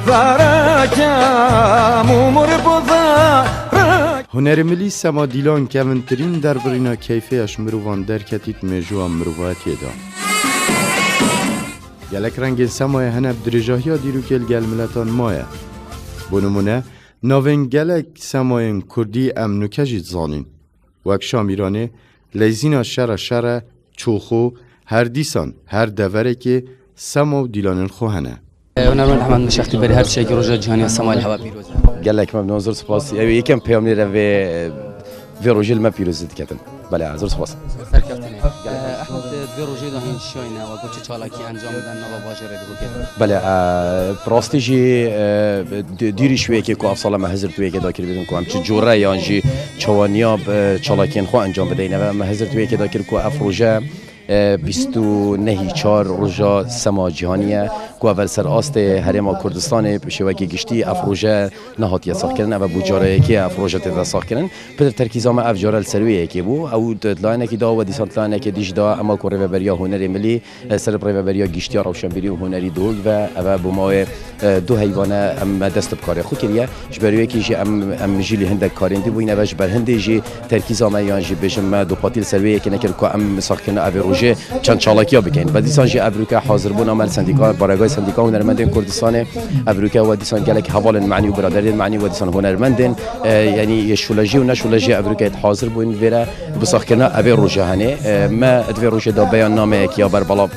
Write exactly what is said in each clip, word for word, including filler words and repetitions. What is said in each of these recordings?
Zara kamûmur bu zara. Hunerê milî sema dîlan kevintirîn derbirîna keyfê ya ji mirovan derketît mêjûya mirovatiyê de. Gelek rengên semayê hene bi dirêjahiya dîrokê li gel miletan maye. Bo nimûne, navên gelek semayên kurdî em nûke jî dizanîn. Wek Şamîranê, Leyzîna Şere Şere, Çoxo, her dîsan, her deverekê sema û dîlanên xwe hene. Hunermend Ehmed Mişextî berî her tiştekî roja cîhanî ya semayê li hewa pîroz e. Gelek memnûn, zor spas. Ew yekem peyamnêr em vê, vê rojê li me pîrozî diketin. Belê, zor spas. Serkeftinê. Eh, Ehmed, di vê rojê de hîn şiyayne, we ku çi çalakî encam bidin nava bajêrê dibû kê? Belê, e, bi rastî jî, e, di-, dîrî şûyekê ku ev sala me hizir tu yekê da kiribîtin ku em çi cure yan jî çawaniya, e, çalakiyên xwe encam bideyne ve me hizir tu yekê da kir ku ev roje, e, bîst û nehî çar roja sema cîhanî ye ku ev li ser astê Herêma Kurdistanê bi şêwekî giştî ev roje nehatiye saxkirin, ev bû cara yekê ev roje tê de saxkirin. Pitir terkîza me ev care li ser wê yekê bû. Ew di, di layenekî da we dîsan di layenekê dî jî da ema ku Rêveberiya Hunerê Milî, e, ser bi Rêveberiya Giştiya Rewşenbîrî û Hunerî dûl ve eve bo mawê, e, du heyvane em me dest bi karê xwe kiriye. Ji ber wê yekê jî em, em jî li hindek karên dî bûyîne ve ji ber hindê jî terkîza me yan jî bêjim me dopatî li ser wê yekê nekir ku em saxkirina evê rojê çend çalakiya bikeyin. Ve dîsan jî ev rûke hazirbûna me li sendîka, Baregay Sendîka Hunermendên Kurdistanê, ev rûke we dîsan gelek hevalên menî û biraderên menî we dîsan hunermendên, e, yanî yê şûlejî û neşûlejî ev rûke hazir bûn vêre bi saxkirina evê roje henê. E, me di vê rojê de beyan nameyek ya ber belav,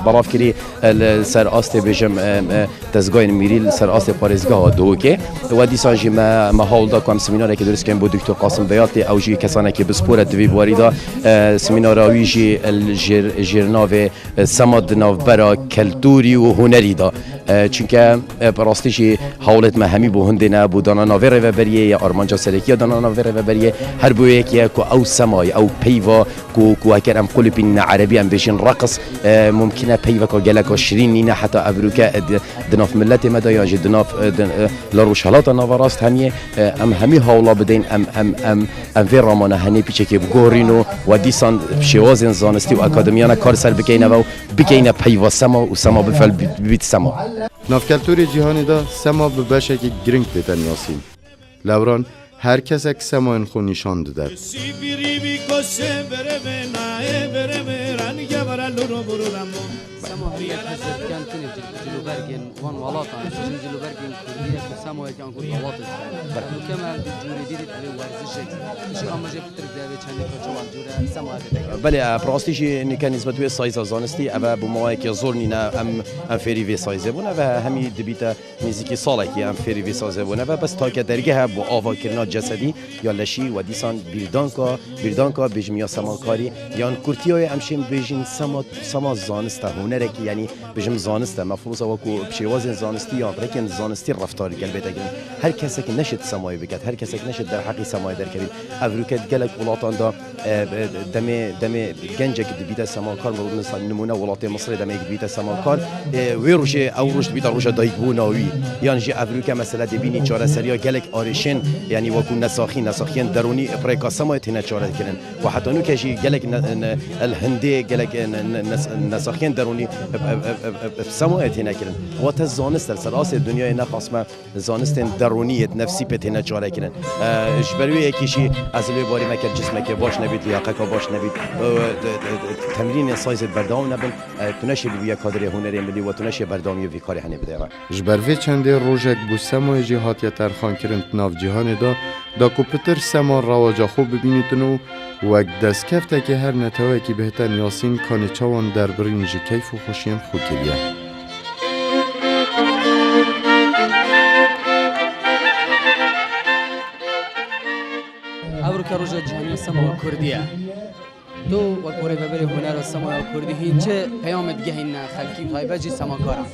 belav kirî, e, li ser astê bêjim, e, e, dezgahên mîrî li ser astê parêzgeha Duhokê. We dîsan jî me, me hewl da ku em semînareke durust kein bo Doktor Qasim Beyatê, ew jî kesanekî pispor e di vî warî de, e, semînara wî jî, e, li jêr, jêr navê, e, sema di navbera keltûrî û hunerî de. E, çunke, e, bi rastî jî hewlêt me hemî bo hindê ne, bo dana navê rêveberiyê ye, armanca serekî ya dana navê rêveberiyê, her bo yekê ye ku ew semayê, ew peyva ku, ku heker em qulipînîne erebî, em bêjin reqs, e, mumkin e peyveka geleka şirîn nîne, heta ev rûke, e, di, di nav miletê me de yan jî di nav, e, di, e, li Rojhelata Naverast hemiyê, e, em hemî hewla bideyin, em, em, em, em vê ramana henê pîçekê bigorîn û we dîsan şêwazên zanistî û akademiyane kar ser bikeyne ve û bikeyne peyva sema û sema bifel bî-, bît sema. Nav keltûrê cîhanê de sema bi beşekî giring tête niyasîn. Lewran her kesek semayên xwe nîşan dide. Sema heye kesek ken tinê cil-, cilûbergên wan welatan, jin cilûbergên kurdî ye ku semayê ken ku dawatê dike. Û keme em di cûrê dî dît evê werzişek. Tişka me jê pitir bi evê çendê ka çawa cûre sema heye dike. Belê, e, bi rastî jî nîke nîsbet wê sayza zanistî, eve bi mawayekê zor nîne em, em fêrî vê sayzê bûn. Eve hemî dibîte nêzîkî salekî em fêrî vê sazê bûne ve, bes take dergeh e bo avakirina cesedî ya leşî we dîsan bîrdanka, bîrdanka bêjim ya semakarî, yan kurtiya wê em şên bêjin sema, sema zanist e, hunerekî, yanî bêjim zanist e. Mefrûz e wekû bi şêwazên zanistî ya bi rêkên zanistî reftar gelbête kirin. Her kesek neşêt semayê biket, her kesek neşêt derheqî semayê derkevît. Ev rûket gelek welatan de E, e, demê, demê gencek dibîte semakar, mesela nimûne welatê Misirê demê dibîte semakar, e, wê rojê, ew roj dibîte roja dayikbûna wî. Yan jî ev rûke mesela dê bînî çareseriya gelek arêşên, yanî wekû nesaxî, nesaxiyên derûnî bi rêka semayê têne çarekirin. Û heta nûke jî gelek ne, ne, li hindê gelek, e, ne, ne, nes-, nesaxiyên derûnî bi, bi, bi, bi, bi semayê têne kirin. Wate zanist e, li ser asê dinyayê nexasme zanistên derûnî yê nefsî pê têne çarekirin. E, ji ber wê yekê jî ez li wê barî me kir, cismeke baş nebît, liyaqeka baş nebît, e, de, de, de, temrînên sayzê berdewam nebin, e, tu neşê bibûye kadrê hunerê milî we tu neşê berdewamiyê vî karê henê bidê re. Ji ber vê çendê rojek bû semayê jî hatiye terxankirin di nav cîhanê de, da ku pitir sema rewaca xwe bibînîtin û wek destkeftekê her netewekî bihête niyasîn kanê çawan derbirîn ji keyf û xweşiyên xwe kiriye. Ev rûke roja cîhanî ya sema kurdî ye. Tu wek rêveberê hunera semaya kurdî hîn çi peyamê digehîne xelkî û taybet jî semakaran?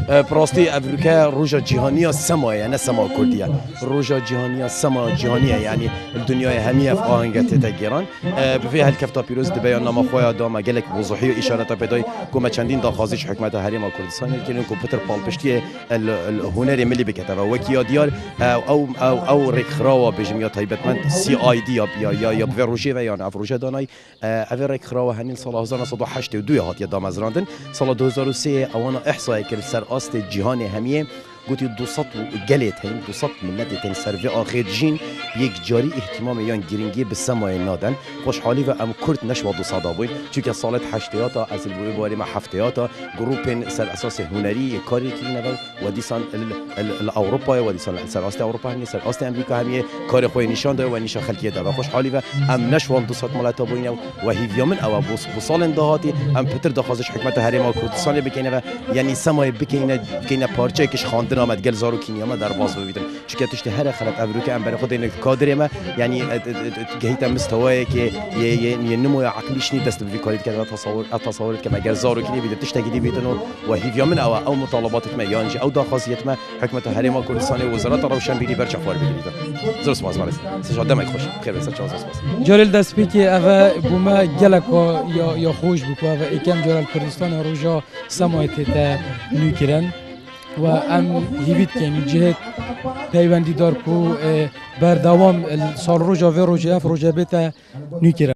E, bi rastî ev rûke roja cîhanî ya sema ye, ne sema kurdî ye. Roja cîhanî ya sema cîhanî ye, yanî li dinyayê hemî ev ahenge tête gêran. E, bi vê helkefta pîroz di beyannama xwe ya da me gelek wezûhî û îşareta pê dayî ku me çendîn daxwazî ji hikûmeta Herêma Kurdistanê kirin ku pitir palpiştiyê, e, li, li hunerê milî bikete ve. Wekî ya diyar, e, ew, ew, ew rêkxirawa bêjim ya taybetmend C I D ya, ya, ya, ya bi vê rojê ve yan ev roje danayî, e, ev ê rêkxirawa henî li sala hezar neh sed û heştê û duyê hatiye damezrandin. Sala du hezar û sê ewana îhsayê kir li ser astê cîhanê hemiyê. Gotî du sed û gelê tên, du sed miletê tên ser vê axê dijîn, bi yekcarî îhtimamê yan girîngiyê bi semayê nadin. Xweşhalî ve em Kurd neşwa du sed a bûyn. Çunke salêt heştêyata, ez li bo wê barê me heftêyata, grûpên ser esasê hunerî yê karê kirîne ve we dîsan li, li, li Ewropayê, we dîsan li ser astê Ewropa hemiyê, ser astê Amerîka hemiyê karê xwe yê nîşan daye we nîşa xelkê daye. Xweşhalî ve em neşwan du sed mileta bûyne. Ve hîviya min ew e, bo, bo salên dahatî em pitir daxwazî ji hikûmeta Herêma Kurdistanê bikeyne ve, yanî semayê bikeyne, bikeyne parçeyek ji xandina me, digel zarokîniya me derbas bibîtin. Çunke tiştê here xelet ev rûke em berê xwe deyne kadrê me, yanî, e, e, e, e, gehîte mistewayekê yê, yê, yê nimoya eqlî şinî dest bi vî karî dike ve tesawur, e, tesawur dike me ger zarokînî bîtin, tiştekî dî bîtin û, ve hîviya min ew e, ew mutalabatêt me, yan jî ew daxwaziyêt me, hikûmeta Herêma Kurdistanê, Wezareta Rewşenbîrî ber çav xwe bigirîtin. Zor spas, Barês. Sija demek xweş. Xêr be, ser çawa, zor spas. Carê li destpêkê ev e bo me gelek ya, ya xweş bû ku ev e êkem cara li Kurdistanê roja semayê tête nûkirin. Ve em hîvî dikeyn cihê peywendîdar ku, e, berdewam, e, sal roja vê rojê ev roje bête nûkirin.